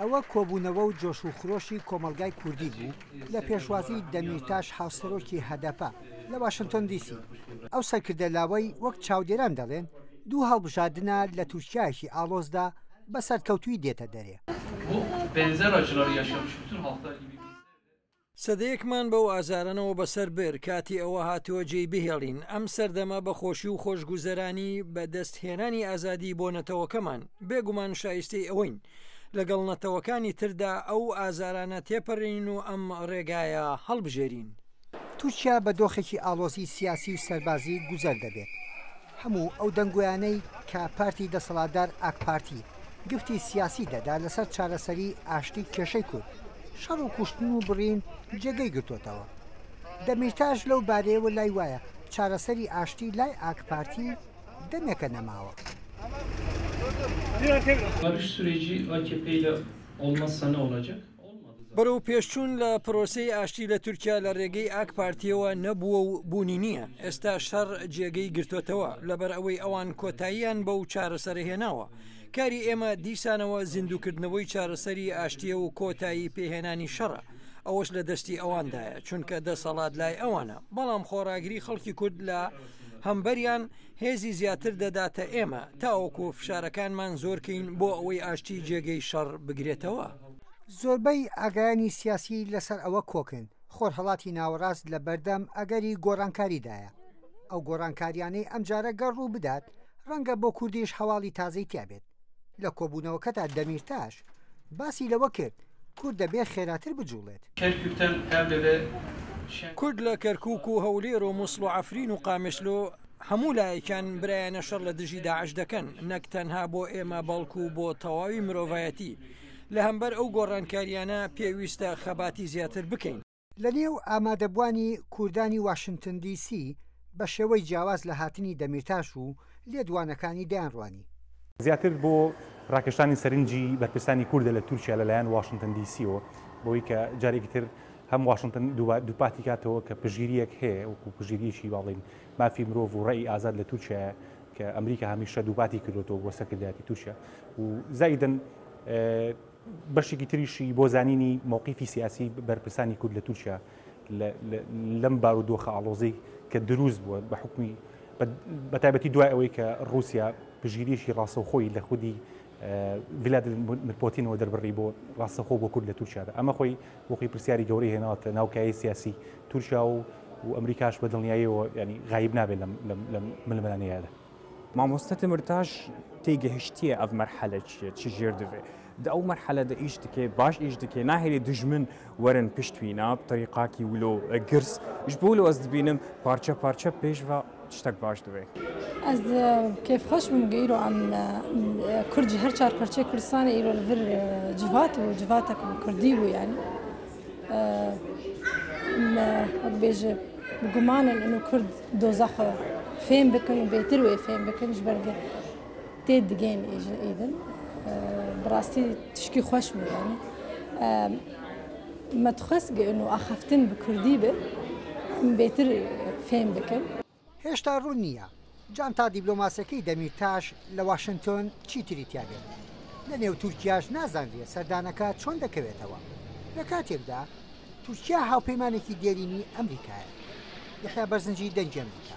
ئەوە کۆبوونەوە و جۆش و خرۆشی کۆمەڵگای کوردی بوو لە پێشوازی دەمیرتاش هاوسەرۆکی هەدەپە لە واشنتۆن دیسی. ئەو سەرکردە لاوەی وەک چاودێران دەڵێن دوو هەڵبژاردنە لە تورکیایەکی ئاڵۆزدا بە سەرکەوتووی دێتە دەرێ. سەدەیەکمان بەو ئازارانەوە بەسەر برد، کاتی ئەوە هاتووە جێی بهێڵین، ئەم سەردەمە بە خۆشی و خۆشگوزەرانی بە دەست هێنانی ئازادی بۆ نەتەوەکەمان، بێگومان شایستەی ئەوەین لەگەڵ نەتەوەکانی تردا ئەو ئازارانە تێپەرێنین و ئەم ڕێگایە هەڵبژێرین. تورکیا بە دۆخێکی ئاڵۆزی سیاسی و سەربازی گوزەر دەبێت. هەموو ئەو دەنگۆیانەی کە پارتی دەسەڵاتدار ئاکپارتی گفتی سیاسی دەدا لەسەر چارەسەری ئاشتی کێشەی کورد، شەڕ و کوشتن و بڕین جێگەی گرتۆتەوە. دەمیرتاش لەو بارەیەوە لای وایە چارەسەری ئاشتی لای ئاکپارتی دەمێکە نەماوە. Barış süreci AKP ile olmazsa ne olacak? بەرەوپێشچوون لە پرۆسەی ئاشتی لە تورکیا لە رێگەی ئاک پارتییەوە نەبووە و بوونی نییە، ئێستا شەڕ جێگەی گرتۆتەوە، لەبەر ئەوەی ئەوان کۆتاییان بەو چارەسەرە هێناوە. کاری ئێمە دیسانەوە زیندووکردنەوەی چارەسەری ئاشتییە و کۆتایی پێهێنانی شەڕە، ئەوەش لە دەستی ئەواندایە، چونکە دەسەڵات لای ئەوانە، بەڵام خۆڕاگری خەڵکی کورد لە هەمبەریان هێزی زیاتر دەداتە ئێمە تاوەکو فشارەکانمان زۆرکەین بۆ ئەوەی ئاشتی جێگەی شەڕ بگرێتەوە. زۆربەی ئاگایانی سیاسی لەسەر ئەوە کۆکن خۆرهەڵاتی ناوەڕاست لە بەردەم ئەگەری گۆڕانکاریدایە. ئەو گۆڕانکاریانەی ئەمجارە گەر ڕوو بدات ڕەنگە بۆ کوردیش هەواڵی تازەی تیا بێت. لە کۆبوونەوەکەدا دەمیرتاش باسی لەوە کرد کورد دەبێت خێراتر بجوڵێت. کورد لە کەرکوک و هەولێر و موسڵ و عەفرین و قامشلۆ هەموو لایەکیان برایانە شەڕ لە دژی داعش دەکەن، نەک تەنها بۆ ئێمە بەڵکو بۆ تەواوی مرۆڤایەتی. لە هەمبەر ئەو گۆڕانکارییانە پێویستە خەباتی زیاتر بکەین. لە نێو ئامادەبووانی کوردانی واشنتن دی سی بە شێوەی جیاواز لە هاتنی دەمیرتاش و لێدوانەکانی دەیانڕوانی. زیاتر بۆ ڕاکێشانی سەرنجی بەرپرسانی کوردە لە تورکیا لە لایەن واشنتن دی سیەوە بۆی کە جارێکی تر هەم واشنتن دووپاتی کاتەوە کە پشتگیرییەک هەیە وەکوو پشتگیرییەکی با بڵێین مافی مرۆڤ و ڕەئی ئازاد لە تورکیایە کە ئەمریکا هەمیشە دووپاتی کردوێتەوە بۆ سەرکردایەتی تورکیا و زایدن بەشێکی تریشی بۆ زانینی مەوقیفی سیاسی بەرپرسانی کورد لە تورکیا لەم بارودۆخە ئاڵۆزەی کە دروست بووە بە حکومی بە تایبەتی دوای ئەوەی کە رووسیا پشتگیریی ڕاستەوخۆی لە خودی ڤلادیمیر پۆتینەوە دەربڕی بۆ ڕاستەخۆ بۆ کورد لە تورکیادا ئەمە خۆی بۆ خۆی پرسیاری گەورەی هێناوەتە ناو کایەی سیاسی تورکیا و و ئەمریکاش بە دڵنیاییەوە ینی غایب نابێت لەم لەم ململانێیەدا. مامۆستا تەمرتاش تێگەهشتیە ئەڤ مەرحەلە چیە چ ژێر دڤێ دە ئەو مەرحەلە دە ئیش دکێ باش ئیش دکێ ناهێلێ دوژمن وەرن پشت وینا بتەریقاکی ولۆ گرس ژ بۆ ولۆ ئەز دبینم پارچە پارچە پێشڤە تشتەک باش دڤێ. Ez kêfxweş bûm ku îro em Kurd ji her çar perçeyê Kurdistanê îro li vir civat bû, civatek Kurdî bû yanî. Me wek bêje bi guman in û Kurd doza xwe fêm bikin û bêtir wê fêm bikin ji ber ku tê digên îdin. Bi rastî tişkî xweş bû yanî. Me dixwest ku û axaftin bi Kurdî be em bêtir fêm bikin. هێشتا ڕوون نییە جانتا دیبلۆماسیەکەی دەمیرتاش لە واشنتۆن چیتری تیا بێت. لە نێو تورکیاش نازانرێت سەردانەکە چۆن دەکەوێتەوە، لە کاتێکدا تورکیا هاوپەیمانێکی دێرینی ئەمریکایە. یەحیا بەرزنجی، دەنگی ئەمریکا.